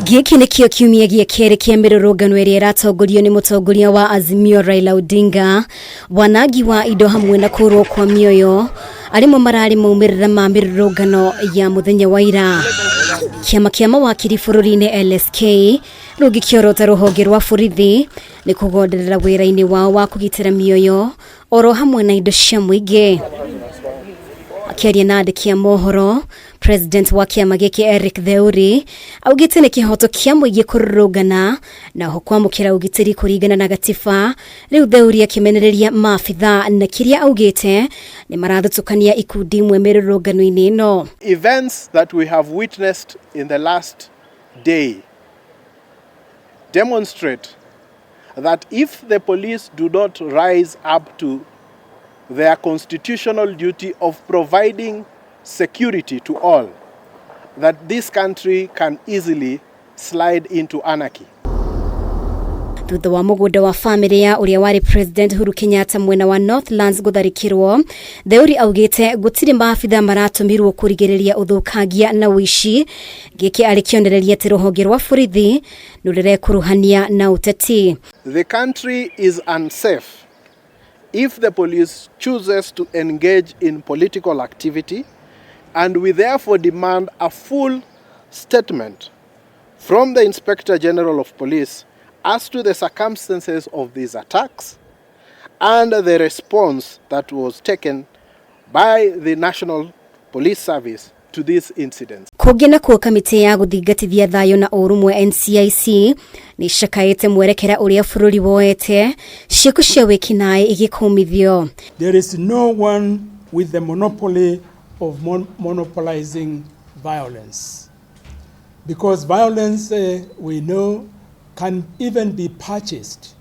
Gĩkĩ nĩkĩo kiumia gĩa kerĩ kĩa mĩrũrũngano ĩrĩa ĩratongorio nĩ mũtongoria wa Azimio Raila Odinga. Wanangi wa indo hamwe na kũrwo kwa mĩoyo arĩmo mararĩ maumĩrĩra ma mĩrũrũngano ya mũthenya wa ira. Kĩama kĩa mawakiri bũrũri-inĩ LSK rũngĩkĩorota rũhonge rwa borithi nĩ kũgonderera wĩra-inĩ wao wa kũgitĩra mĩoyo oro hamwe na indo cia mũingĩ. Akĩaria na andĩki a mohoro, President wa kĩama gĩkĩ Eric Theuri augĩte nĩ kĩhoto kĩa mũingĩ kũrũrũngana na oho kwamũkĩra ũgitĩri kũringana na gatiba. Rĩu Theuri akĩmenereria maabitha na kĩrĩa augĩte nĩ marathutũkania ikundi imwe mĩrũrũngano-inĩ ĩno. Events that we have witnessed in the last day demonstrate that if the police do not rise up to their constitutional duty of providing security to all, that this country can easily slide into anarchy. Thutha wa mũgũnda wa famĩlĩ ya ũrĩa warĩ President Uhuru Kenyatta mwena wa Northlands gũtharĩkĩrwo, Theuri augĩte gũtirĩ maabitha maratũmirwo kũrigĩrĩria ũthũkangia na ũici, gĩkĩ arĩ kĩonereria atĩ rũhonge rwa borithi nũrĩrekuruhania na ũteti. The country is unsafe if the police chooses to engage in political activity, and we therefore demand a full statement from the Inspector General of Police as to the circumstances of these attacks and the response that was taken by the National Police Service to these incidents. Kũngĩ nakuo kamĩtĩ ya gũthingatithia thayũ na ũrũmwe NCIC nĩ icakaĩte mwerekera ũrĩa bũrũri woete ciĩko cia wĩkinaĩ igĩkũmithio. There is no one with the monopoly of monopolizing violence. Because violence, we know, can even be purchased.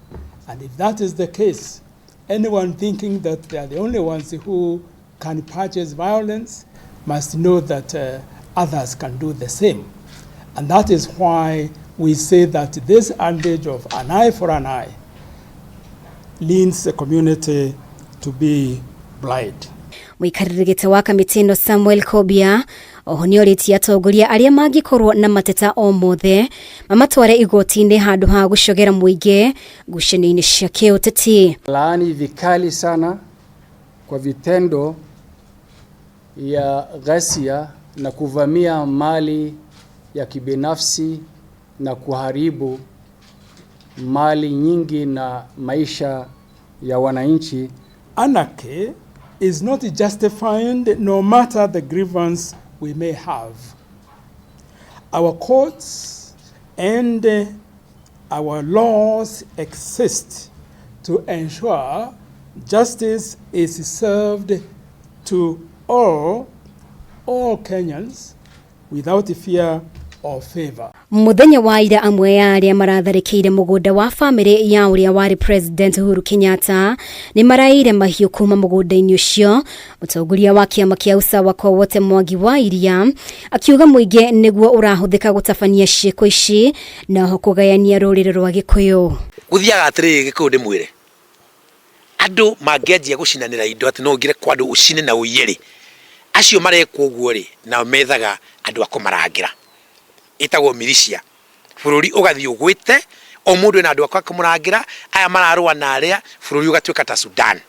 And if that is the case, anyone thinking that they are the only ones who can purchase violence must know that others can do the same. And that is why we say that this adage of an eye for an eye leads the community to be blind. Mũikarĩri gĩtĩ wa kamĩtĩ ĩno Samuel Kobia oho nĩ orĩtie atongoria arĩa mangĩkorwo na mateta o mothe mamatware igoti-inĩ handũ ha gũcogera mũingĩ ngucanio-inĩ cia kĩũteti. Laani vikali sana kwa vitendo ya ghasia na kuvamia mali ya kibinafsi na kuharibu mali nyingi na maisha ya wananchi. Anarchy is not justified, no matter the grievance we may have. Our courts and our laws exist to ensure justice is served to all Kenyans without fear or favor. Mũthenya wa ira, amwe ya arĩa maratharĩkĩire mũgũnda wa famĩlĩ ya ũrĩa warĩ President Uhuru Kenyatta nĩ maraire mahiũ kuma mũgũnda-inĩ ũcio. Mũtongoria wa kĩama kĩa Usawa kwa Wote Mwangi wa Iria akiuga mũingĩ nĩguo ũrahũthĩka gũtabania ciĩko ici na oho kũgayania rũrĩrĩ rwa Gĩkũyũ. Gũthiaga atĩrĩrĩ, Gĩkũyũ ndĩmwĩre, andũ mangĩanjia gũcinanĩra indo atĩ no ũingĩre kwa andũ ũcine na ũiye rĩ, acio marekwo ũguo rĩ, nao methaga andũ a kũmarangĩra ĩtagwo militia. Bũrũri ũgathiĩ ũgwĩte o mũndũ ena andũ akwa kũmũrangĩra, aya mararũa na arĩa, bũrũri ũgatuĩka ta Sudan.